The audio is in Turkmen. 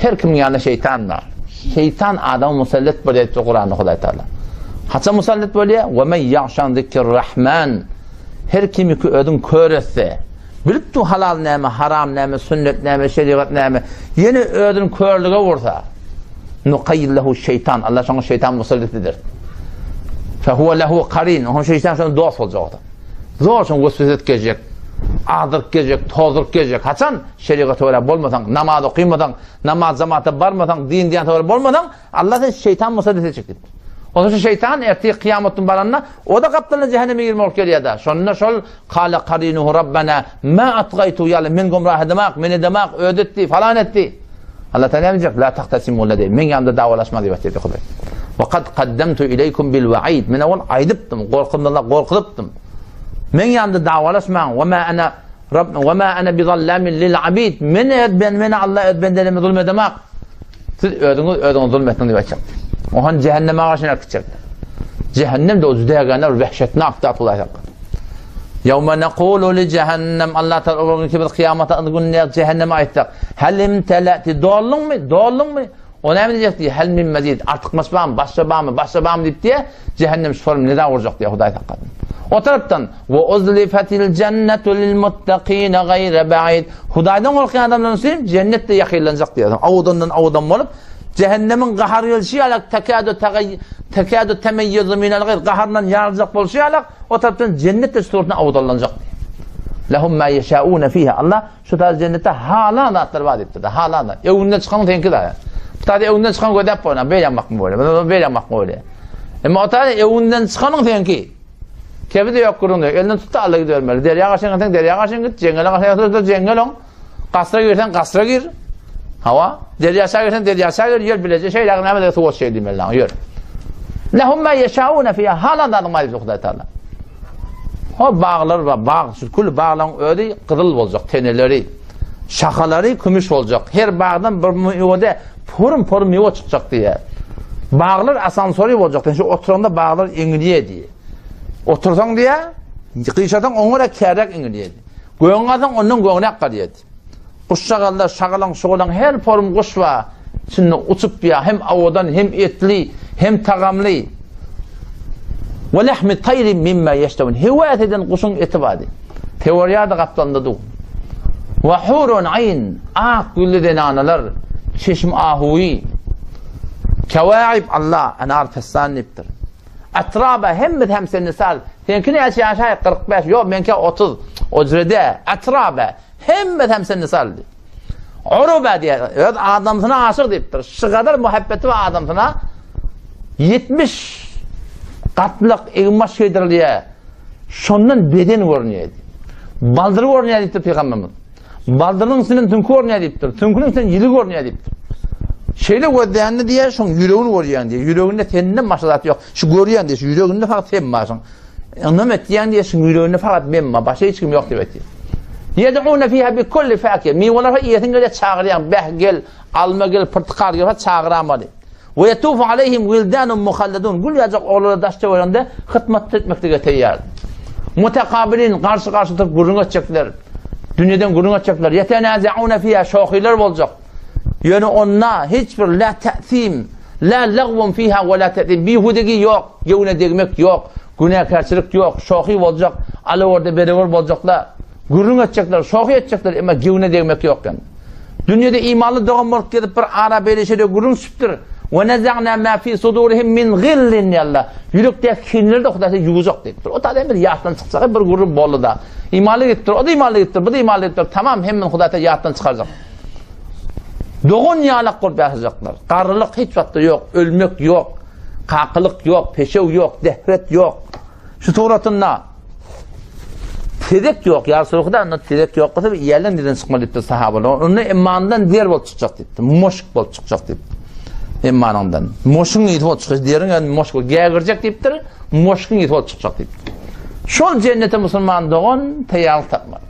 Her kimiň ýanynda şeýtan bar. Şeýtan adama musallat bolýar diýipdir Kuranda Hudaý Taala. Haçan musallat bolýar? Ve men ya'şan zikr-Rahman. Her kimi ki özün kör etse, bilip dur halal näme, haram näme, sünnet näme, şerigat näme, ýene özün körlüge vursa, nukayyid lehu şeytan. Allah şoňa şeýtan musallat eder. Fehuve lehu karin. Oňa şeýtan şoňa dost boljak. Zor şoňa weswese edip geljek, azdyryp geljek, tozduryp geljek. Haçan şerigata görä bolmasaň, namaz okymasaň, namaz jamaata barmasaň, din diýen görä bolmasaň, Allah sen şeýtan musallat etjek diýipdir. Ondan şu şeýtan ertir kyýamatdan baranda, o da gapdalynda cehenneme girmek bolup gelýär-de. Şonda şol kale karinuhu rabbana ma atgaytu ýaly men gumrah edemak, men edemak, özi etdi, falan etdi. Allah Teala näme diýjek? La tahtasimu ladey. Men ýanymda dawalaşma diýip aýtdy Hudaý. Wa kad qaddamtu ileýkum bil wa'id. Men owal aýdypdym, gorkumdan gorkuzypdym. Men ýanymda dawalaşmaň. Wa ma ana Rabb wa ma ana bi zallamin lil abid. Men ben men Allah öz bendelerime zulm edemak. Siz özüňiz özüňiz zulm etdiň diýip aýtjak. Ohan cehenneme garşy gitjek. Cehennem de o züdägänler wehşetnak zat Hudaý saklasyn. Ýewme nekulu li cehennem Allah Teala o gün ki biz kyýamata günde cehenneme aýtsak. Hel imtelati dolduňmy? Dolduňmy? O näme diýjek diýe? Hel min mezid artykmaç barmy? Başga barmy? Başga barmy diýip diýe. Cehennem şu form nida urjak diýe Hudaý saklasyn. O tarapdan we uzlifatil cennetu lil muttaqina gaýra ba'id. Hudaýdan gorkýan adamlar üçin cennet de ýakynlanjak diýýär. Awudandan awudan bolup Cehennemiň gahar gelşi ýalak tekadu tagay tekadu temeyyuzu minel gayz gahardan ýaryljak bolşy ýalak o tarapdan cennet de suratynda awudanlanjak. Lehum ma yeşaun fiha. Allah şu tarz cennetde halan zatlar bar diýipdir. Halan zat. Öwünden çykan seňki da. Bu tarz öwünden çykan gözäp boýna, beýle bakma bolýar. Beýle bakma bolýar. Emma o tarz öwünden çykanyň seňki. Kebi de ýok gürrüň ýok. Elinden tut da alla gidibermeli. Derýa garşy gitseň derýa garşy git, jeňňele garşy gitseň jeňňel oň. Gasra girseň gasra gir. Hawa, derýa aşağı girseň derýa aşağı gir, ýör bileje şeýle näme de suwa şeý diýmeli lan, ýör. Lehum ma yeşauna fiha halan zadyň bar Hudaý Taala. Ho baglar bar, bag, şu kül baglaryň özi gyzyl boljak teneleri. Şahalary kümüş boljak. Her bagdan bir miwede porum-porum miwe çykjak diýýär. Baglar asansöri boljak. Sen şu oturanda baglar eňilýär diýýär. Otursaň diýýär, gyşasaň oňa görä kärek eňilýär. Göňüň alsaň ondan göňräk galýar. Guşjagazlar, şagalaň, şugalaň her porum guş bar. Içinde uçup ýa hem owadan, hem etli, hem tagamly. We lahmi taýrin mimma ýeştehun. Höwes eden guşuň eti bar diýip. Teoriýada gapdalynda dur. We hurun aýn, ak gülli zenanalar, çeşm ahuwy. Kewaib Allah, enar fessan diýipdir. Atraba hemmesi hem sen nisal. Seňki näçe ýaşaý? 45. Ýok, meňki 30. Ojrede atraba hemmesi hem sen nisal. Uruba diýär. Öz adamsyna aşyk diýipdir. Şu gadar muhabbeti bar adamsyna 70 gatlyk egin-baş geýdirilýär. Şondan beden görünýär. Baldyr görünýär diýipdir pygamberimiz. Baldyryň üstünden süňki görünýär diýipdir. Süňküniň üstünden ýüzi görünýär diýipdir. Şeýle gözleýände diýýär, şoň ýüregini görýän diýýär. Ýüreginde senden başga zat ýok. Şu görýän diýýär, şu ýüreginde fakat sen barsyň. Ynam etýän diýýär, şuň ýüreginde fakat men bar, başga hiç kim ýok diýip aýtýar. Yed'una fiha bi kulli fakihe. Miweler iýesiň gelýär, çagyrýan, beh gel, alma gel, pyrtykal gel, çagyramaly. Ve yetufu aleyhim wildanun muhalladun. Gül ýajak oglanlar daş töwereginde hytmat etmeklige teýýar. Mutakabilin garşy-garşy durup gürrüň etjekler. Dünýeden gürrüň etjekler. Yetenazauna fiha şohylar boljak. Ýöne onda hiç bir la ta'sim, la lagwun fiha we la ta'sim. Bihudegi ýok, göwne degmek ýok, günäkärçilik ýok, şohy boljak, alawerde berewer boljaklar. Gürrüň etjekler, şohy etjekler, emma göwne degmek ýok ýöne. Dünýede imanly dogan bolup gezip bir ara beýle şeýle gürrüň düşüpdir. Ve neza'na ma fi sudurihim min gillin ýalla. Ýürekdäki kinleri-de Hudaý sen ýuwjak diýipdir. O taýdan bir ýatdan çykjak bir gürrüň boldy-da. Imanly gitdir, o da imanly gitdir, bu da imanly gitdir. Tamam hemmini Hudaý sen ýatdan çykarjak. Dogan ýalak bolup ýaşajaklar. Garrylyk hiç wagtda ýok, ölmek ýok, kakylyk ýok, peşew ýok, dehret ýok. Şu suratynda tezek ýok. Ýa Resulullah onda tezek ýok bolsa iýerden diden çykmaly diýipdir sahabalar. Onda immandan der bolup çykjak diýipdir. Moşk bolup çykjak diýipdir. Immanyňdan. Moşuň ýiti bolup çykjak. Deriň ýa moşk bolup gägirjek diýipdir. Moşkuň ýiti bolup çykjak diýipdir. Şol cennete musulman dogan taýýarlyk tapmaly.